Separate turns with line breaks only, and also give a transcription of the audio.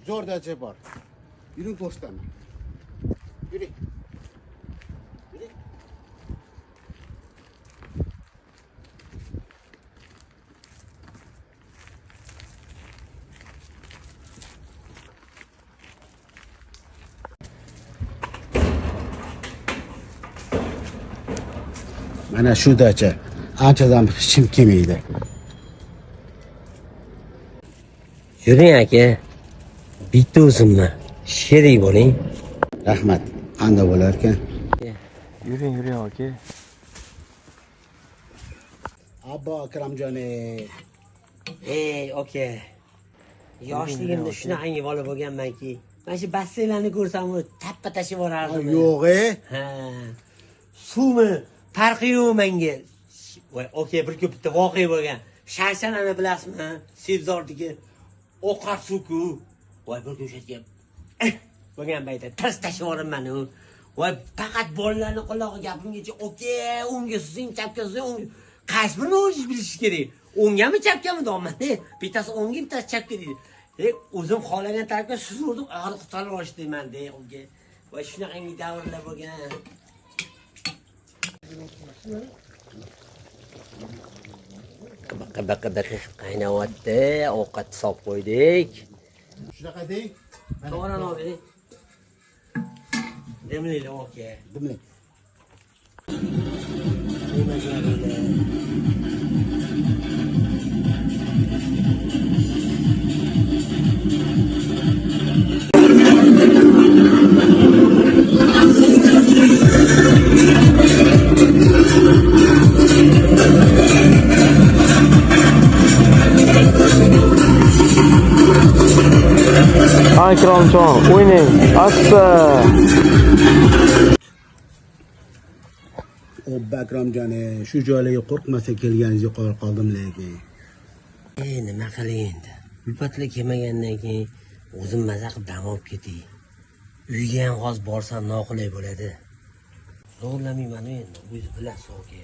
Zo'r dacha bor. Yuring ko'rsataman. Yuring. Yuring. Mana shu dacha. Anchadan hech kim kelmaydi.
Yuring aka. Bitta o'zimni. Sherik bo'ling.
Rahmat. Qanday bo'lar ekan?
Yuring, yuring aka.
Abbo Akramjon.
Ey, aka. Yoshligimda shunaqangi bola bo'lganmanki, mana shu basseynlarni ko'rsam, tappa tashib yuborardim.
Yo'q,
Ha. Suvmi? Farqi yo'q menga. Voy, aka, bir kun bitta voqea bo'lgan. Sharshanani bilasizmi? Sebzordagi oqar suv-ku. Voy, bir kun o'sha bo'lgan paytda tirs tashib yuboribman u. Voy, faqat bolalarni qulog'i gapimgacha, aka, o'ngga suzing, chapga suzing, o'ngga. Qaysi birini o'zingiz bilishingiz kerak? O'nggami, chapgami deyapman. Bittasi o'ngga, bittasi chapga deydi. O'zim xohlagan tarafga suzurdim, og'riq qutqarib olishdi de, aka. Voy, shunaqangi davrlar bo'lgan. Baqa qaynayapti, ovqat solib qo'ydik.
Shunaqa deng.
To'g'rini oling. Demlaylik, aka.
Demlang.
Akromjon, o'ynang. Assa.
Obba Akromjon, shu joylarga qo'rqmasa kelganingizga qo'l qoldim lekin.
Nima qilay endi? Ulfatlar kelmagandan keyin o'zim maza qilib dam olib ketay. Uyga ham hozir borsam noqulay bo'ladi. Zo'rlamayman endi, o'zingiz bilasiz, aka.